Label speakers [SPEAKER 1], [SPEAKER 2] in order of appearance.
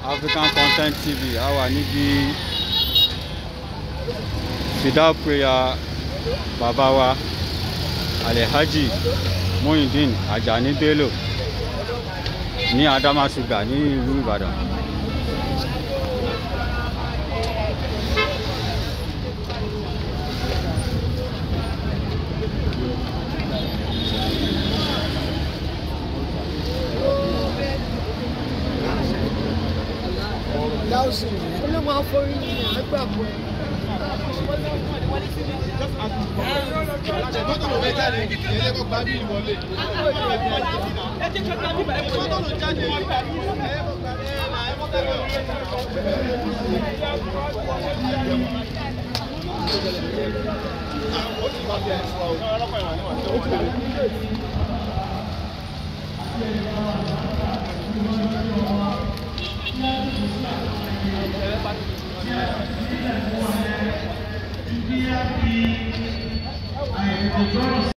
[SPEAKER 1] African Content TV. A wà níbi fidal prayer bàbá wa Alhaji Muyideen Ajani Bello ní Adamasingba ní ìlú Ìbàdàn.
[SPEAKER 2] Olóhùn àforí ni àgbàgbọ́.